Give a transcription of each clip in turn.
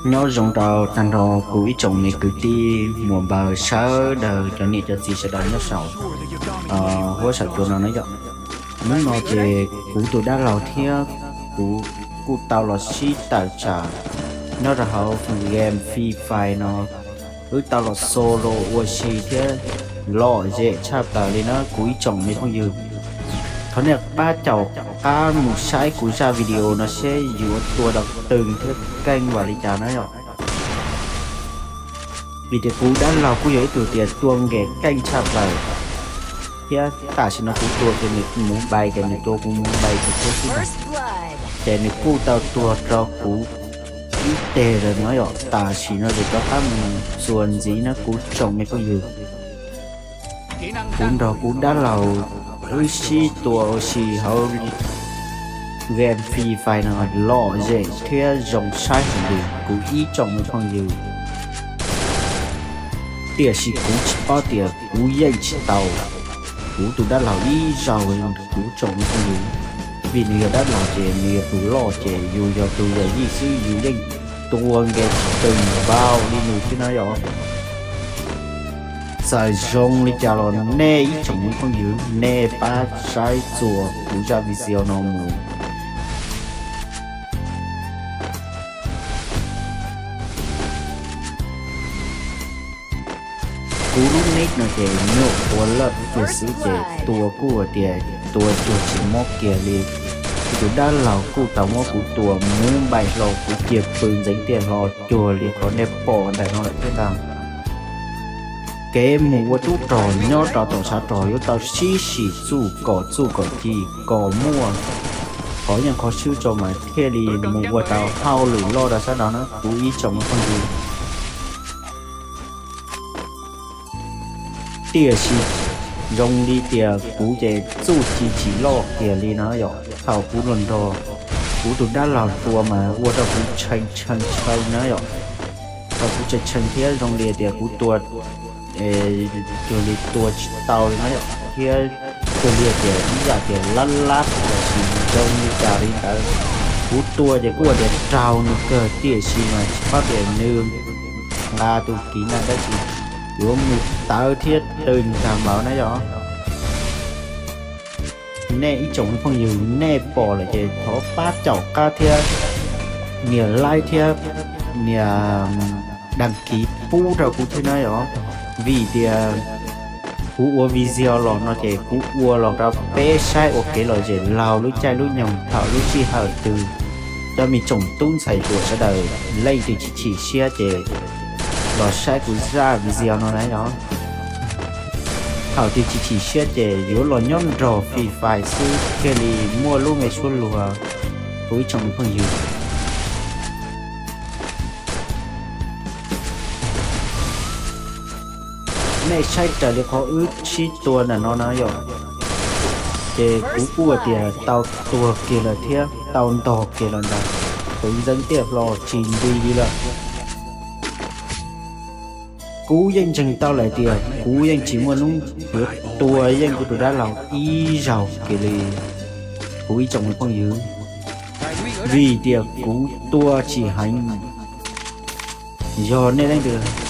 Nyob zoo rau tag nrho kuv ib tsoom me kwv tij muam npawg sawv daws, cov niam cov txiv sawv daws nyob saum huab saum cua no na yom. Hnub no ces kuv tus dab laug thiab kuv kuj tau los sib tawm tsam nyob rau hauv game Free Fire no, wb tau los solo ua si thiab lom zem tshaj plaws li na kuv ib tsoom me phooj ywg. Thov nej pab caum qab mus saib kuv zaj video no seb yuav tua dau twg thiab keej npaum li cas na yom. Vim tias kuv dab laug kuj yog ib tug tias tua nkees keej tshaj plaws, thiab tam sim no kuv tua ces nws mus npai, ces nws tua kuv mus npai ces tua xwb ntag. Ces nws kuj tau tuag rau kuv ib teg lawm no yom. Tam sim no ces rov qab mus txuas ntxiv na kuv tsoom me phooj ywg. Kuv nrog kuv dab laug wb sib tua ua si hauv game Free Fire no lom zem thiab zoo saib heev li kuv ib tsoom me phooj ywg. Tiam sis kuv tsis paub tias kuv yeej tsis tau kuv tus dab laug ib zaug li kuv tsoom me phooj ywg, vim nws yog dab laug ces nws yog tus loj ces yus yog tus yawm yij xwb yus yeej tua nkees tsis tau npaum li nws thiab na yom. Txawm zoo li cas los nej ib tsoom me phooj ywg nej pab saib txuas kuv zaj video no mus. Kuv lub nick no ces nyuam qhuav lawm tiag xwb ces tua kuj tias tua cuag tsis mob kiag li. Kuv tus dab laug kuj tau muab kuv tua mus npaim hlo, kuv cia pw ntxeev tiaj hlo cuag li qhov nej pom ntawm no lawm thiab ntag. Kev mus ua tub rog nyob rau tom tshav rog yuav tau sib sim txuj kom txuj kom ci kom muaj qhov yeej qhov swb tso mas thiaj li mus ua tau hauj lwm loj rau sab nraud na kuv ib tsoom me phooj ywg. Tiam sis zoo li tias kuv ces txuj ci tsis loj kiag li na yom. Thaum kuv los nrog kuv tus dab laug tua mas ua rau kuv tshee tshee tshee na yom. Thaum kuv tshee tshee thiab zoo li tias kuv tua cuag li tua tsis tau li na yom, thiab cuag li tias ib yam tias lab lab los sis zoo li cas li ntawd. Kuv tua ces kuj ua tias raug nws kawg tiam sis mas tsis paub tias nws nqa tus kiv na tab sis yuav mus tawv thiab tws tag npaum na yom. Nej ib tsoom phooj ywg nej pom lawm ces thov pab caum qab thiab nias like thiab nias đăng ký pub rau kuv thiab na yom. Vim tias kuv ua video los no ces kuv ua los rau peb saib ua kev lom zem laug lub caij lub nyoog thaum lub sij hawm twg cov me tsoom tub ntxhais hluas sawv daws leej twg chim chim siab ces los saib kuv zaj video no na yom. Thaum twg chim chim siab ces yuav los nyob nrog Free Fire xwb thiaj li muaj lub me suab luag, kuv ib tsoom phooj ywg. Nej saib raws li qhov wb sib tua ntawm no na yom, ces kuv kuj tias tau tuag kiag lawm thiab tau ntog kiag lawm ntag. Kuv ntxeev tiaj hlo tsis nti li lawm. Kuv yeej ntseeg tau lawm tias kuv yeej tsis muaj hnub yuav tua yeej kuv tus dab laug ib zaug kiag li, kuv ib tsoom phooj ywg, vim tias kuv tua tsis heev. Yog nej leej twg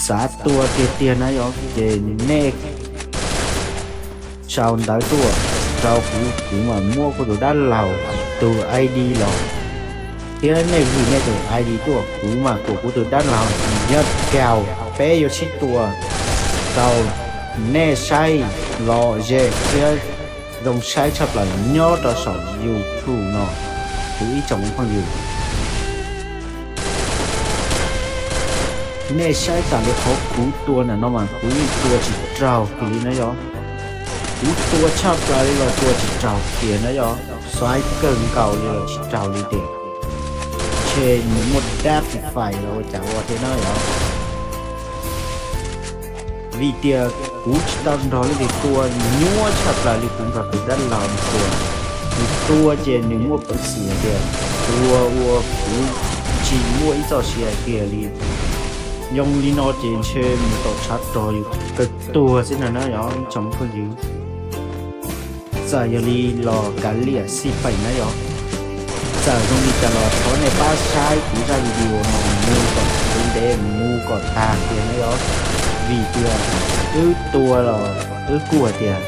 xav tua tiag tiag na yom, ces nej sau ntawv tuaj rau kuv, kuv mam muab kuv tus dab laug tus ID los, thiab nej vwm nej tus ID tuaj kuv mam kuam kuv tus dab laug yog kaus peb yuav sib tua rau nej saib lom zem thiab zoo saib tshaj plaws nyob rau saum YouTube no, kuv ib tsoom phooj ywg. Nej saib tas li qhov kuv tua ntawm no mas kuv yeej tua tsis raug kiag li na yom. Kuv tua tshaj plaws li los tua tsis raug kiag na yom, xaiv kawg nkaus li los tsis raug li tiag. Ntshe nws muaj dab Free Fire los ua cas ua thiab na yom. Vim tias kuv tsis tau nrog leej twg tua nyuaj tshaj plaws li kuv nrog tus dab laug tua. Nws tua ces nws muaj peev xwm hais tias tua ua kuv tsis muaj ib txoj sia kiag li. Yog li no ces ntshe mus tom tshav rog yus kawg tuag xwb na yom ib tsoom phooj ywg. Txawm yog li los kav liam xij peem na yom. Txawm zoo li cas los thov nej pab saib kuv zaj video no mus kom ntev ntev, mus kom tag tiag na yom. Vim tias wb tua los wb kuj hais tias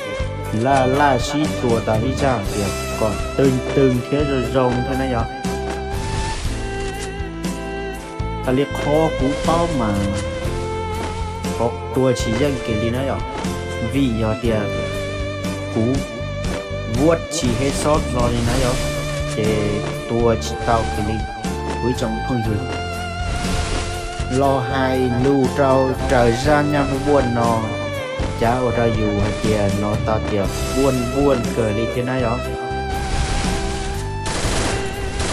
laj laj sib tua tau ib zaj tias kom twg twg thiab zoo zoo thiab na yom. Raws li qhov kuv paub mas qhov tua tsis yeej kiag li na yom, vim yog tias kuv vuab tsis headshot los li na yom, ces tua tsis tau kiag li. Kuv ib tsoom phooj ywg, los hais lus rau raws zaj nyaj npuaj no, cav ua rau yus hais tias no tau tias npuaj npuaj kawg li thiab na yom.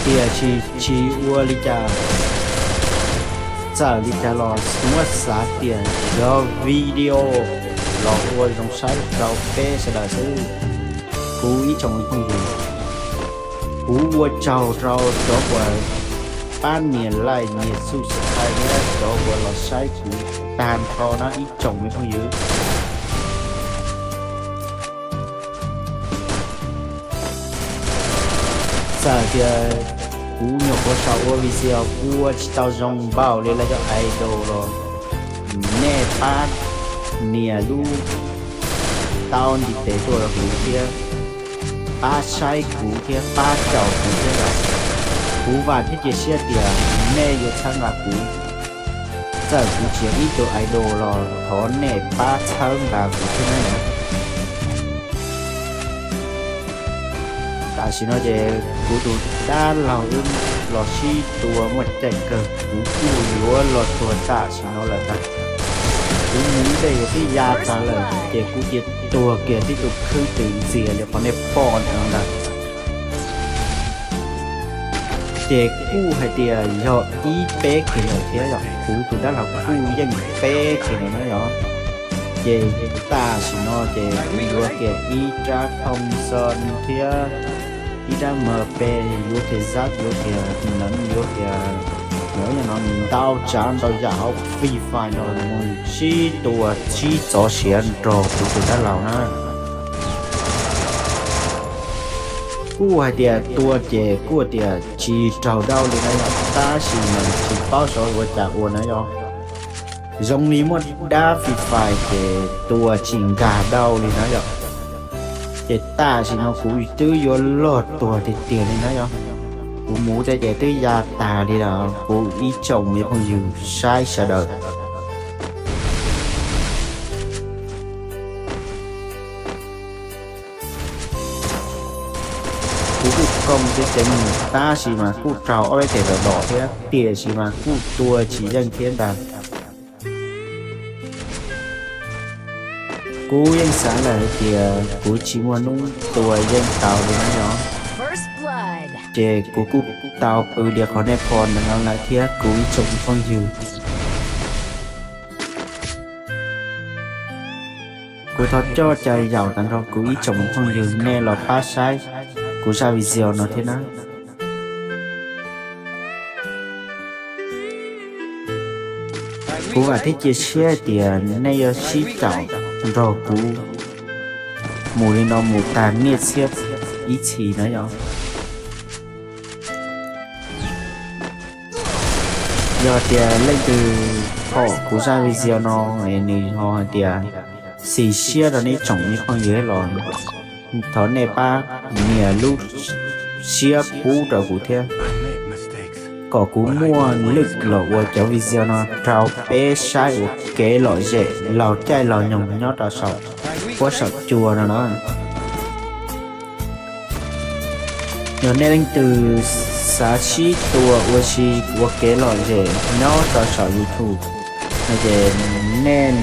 Tiam sis tsis ua li cas, txawm li cas los muab xav tias cov video los ua zoo saib rau peb sawv daws xwb. Kuv ib tsoom phooj ywg, kuv ua tsaug rau cov uas pab nias like nias subscribe thiab cov uas los saib kuv tag nrho na ib tsoom me phooj ywg. Txawm tias kuv nyuam qhuav xav ua video ua tsis tau zoo npaum li lawv cov idol los nej pab nias lub taub ntiv tes tuaj rau kuv thiab pab saib kuv thiab pab caum kuv thiab lawm. Kuv vam thiab cia siab tias nej yuav txhawb nqa kuv. Txawm kuv tsis yog ib tug idol los thov nej pab txhawb nqa kuv thiab na. Tam sim no ces kuv tus dab laug wb los sib tua muaj caij kawg, kuv kuj yuav los tuag tam sim no lawm ntag. Kuv mus ib ntej yuav twb ya tas lawm ces kuv cia tuag kiag tib tug khwb twm ntxiag li qhov nej pom ntawd ntag. Ces kuj hais tias yog ib peb kiag lawm thiab yom, kuv tus dab laug kuj yeej peb kiag lawm na yom. Ces tam sim no ces kuv yuav kiag ib rab thoo xo thiab ib rab mab pe, yuav kiag zab, yuav kiag neev, yuav kiag ntau tsav ntau yam hauv Free Fire no mus sib tua sib txov siav nrog kuv tus dab laug na. Kuj hais tias tua ces kuj tias tsis raug dab li na yom, tab sis mas tsis paub xyov ua cas ua na yom. Zoo li muaj dab Free Fire ces tua tsis nkag dab li na yom. Ces tam sim no kuv twb yuav loj tuag tiag tiag li na yom. Kuv mus tej ces twb ya tas li lawm kuv ib tsoom me phooj ywg saib sawv daws. Kuv kuj koom ceev ceev tab sis mas kuj raug ob peb teg dom dom thiab, tiam sis mas kuj tua tsis yeej thiab ntag. Kuv yeej xav lawm hais tias kuv tsis muaj hnub tua yeej tau li na yom. Ces kuv kuj tau pw li qhov nej pom ntawm no lawm thiab kuv ib tsoom phooj ywg. Kuv thov coj caw yaum tag nrho kuv ib tsoom phooj ywg nej los pab saib kuv zaj video no thiab na. Kuv vam thiab cia siab tias nej yuav sib caum nrog kuv mus li no mus tag niaj txhiab ib txhis na yom. Yog tias leej twg pom kuv zaj video no es nws ho hais tias xis siab rau nej tsoom me phooj ywg los thov nej pab nias lub siab pub rau kuv thiab, kom kuv muaj lwj los ua cov video no rau peb saib ua kev lom zem laug caij laug nyoog nyob rau saum huab saum cua no na. Yog nej leej twg xav sib tua ua si ua kev lom zem nyob rau saum YouTube no ces nej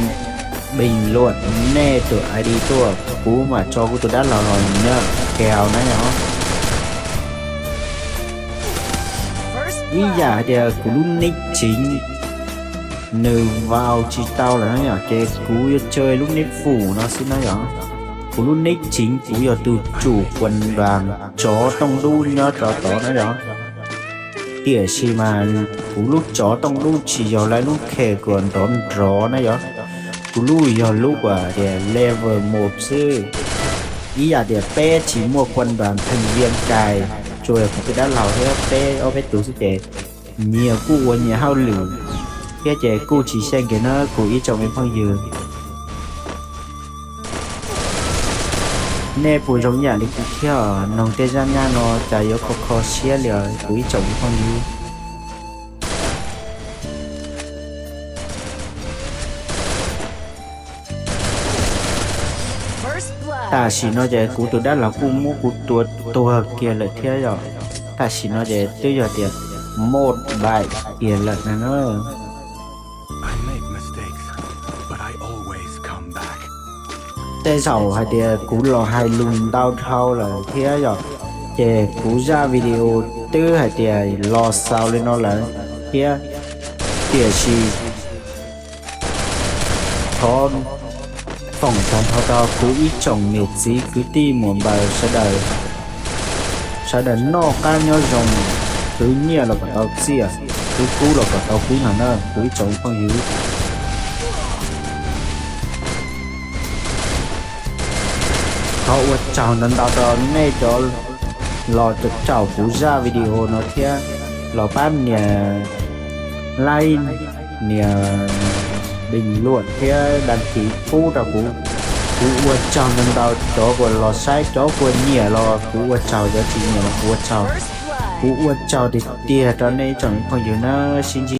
bình luận nej tus ID tuaj, kuv mam tso kuv tus dab laug los nyob kèo na yom. Ib yam hais tias kuv lub nick chính nws vào tsis tau lawm na yom, ces kuv yuav tsawg lub nick phủ no xwb na yom. Kuv lub nick chính kuv yog tus chủ quần đoàn chó Đông Đúc nyob rau tod na yom. Tiam sis mas kuv lub chó Đông Đúc tsis yog lawv lub khe kuv nrov nrov na yom. Kuv lub yog lub uas tias level một xwb. Ib yam tias peb tsis muaj quần đoàn thành viên cài tsuas yog kuv tus dab laug thiab peb ob peb tus xwb ces nyias kuj ua nyias hauj lwm thiab ces kuj tsis xyeej kiag na kuv ib tsoom me phooj ywg. Nej puas zoo yam li kuv thiab? Noog tej zaj nyab no cas yuav kho kho siab li os kuv ib tsoom me phooj ywg. Tam sim no ces kuv tus dab laug kuj muab kuv tua tuag kiag lawm thiab yom. Tam sim no ces twb yog tias moj daim kiag lawm na. Tej zaum hais tias kuv los hais lus ntau dhau lawm thiab yom, ces kuv zaj video twb hais tias los xaus li no lawm thiab, tiam sis thov foom tag nrho rau kuv ib tsoom niam txiv kwv tij muam npaws sawv daws, sawv daws noj qab nyob zoo, khwv nyiaj los kom tau txiaj, khwv kub los kom tau kub no na kuv ib tsoom phooj ywg. Thov ua tsaug ntau ntau rau nej cov los caum kuv zaj video no thiab los pab nias like, nias bình luận thiab đăng ký pub rau kuv. Kuv ua tsaug ntau ntau, cov uas los saib, cov uas nyiam los kuv ua tsaug, cov tsis nyiam los kuv ua tsaug. Kuv ua tsaug tiag tiag rau nej ib tsoom phooj ywg na, sib ntsib